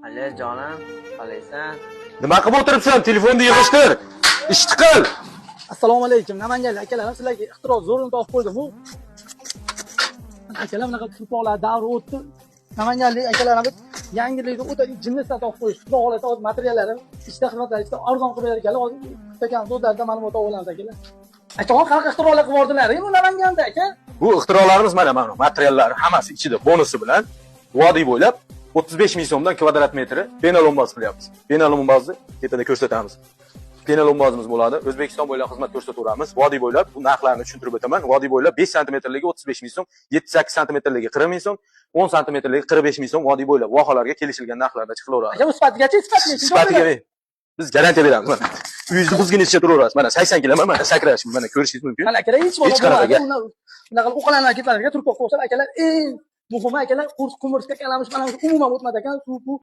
Alo, jonim, qalaysan? Nima qilib o'tiribsan? Telefonni yig'ishtir. Ishni qil. Assalomu alaykum, namanganlik akalarim, sizlarga ixtiro zo'rini topib qo'ydim. Bu akalar, bunaqa turpoqlar davri o'tdi. Namanganlik akalarimiz yangilikni o'ta jinnisidan topib qo'yish. Xudo xohlasa, hozir materiallari ishda, xizmatlar ishda arzon qilib berar ekanlar. Hozir akamiz o'zlaridan ma'lumot olib olamiz, akalar. Akaxon, qanaqa ixtirolar qilib yubordilar bu Namanganda, aka? Bu ixtirolarimiz mana materiallar hammasi ichida bonusi bilan vodiy bo'ylab 35 ming so'mdan kvadrat metri пена lo'mboz qilyapmiz. Пена lo'mbozni tepada ko'rsatamiz. Пена lo'mbozimiz bo'ladi. O'zbekiston bo'ylab xizmat ko'rsataveramiz. Vodiy bo'ylab bu narxlarni tushuntirib o'taman. Vodiy bo'ylab 5 santimetrligi 35 ming so'm, 7-8 santimetrligi 40 ming so'm, 10 santimetrligi 45 ming so'm vodiy bo'ylab vohalarga kelishilgan narxlarda chiqilaveradi. Aka, bu sifatigachi, sifatiga? Sifatiga biz garantiya beramiz. Mana uyingizni buzgunicha turaverasiz. Mana 80 kilo, mana sakrash, mana ko'rishingiz mumkin. Mana, akalar, hech Hech qanaqa bo'lmadi. Bunaqa o'qalanib ketmadi, aka, turpoqqa o'xshab, akalar. Eng muhimi, akalar, qurt, qumursqa, kalamush, mana umuman o'tmadi ekan suv bu.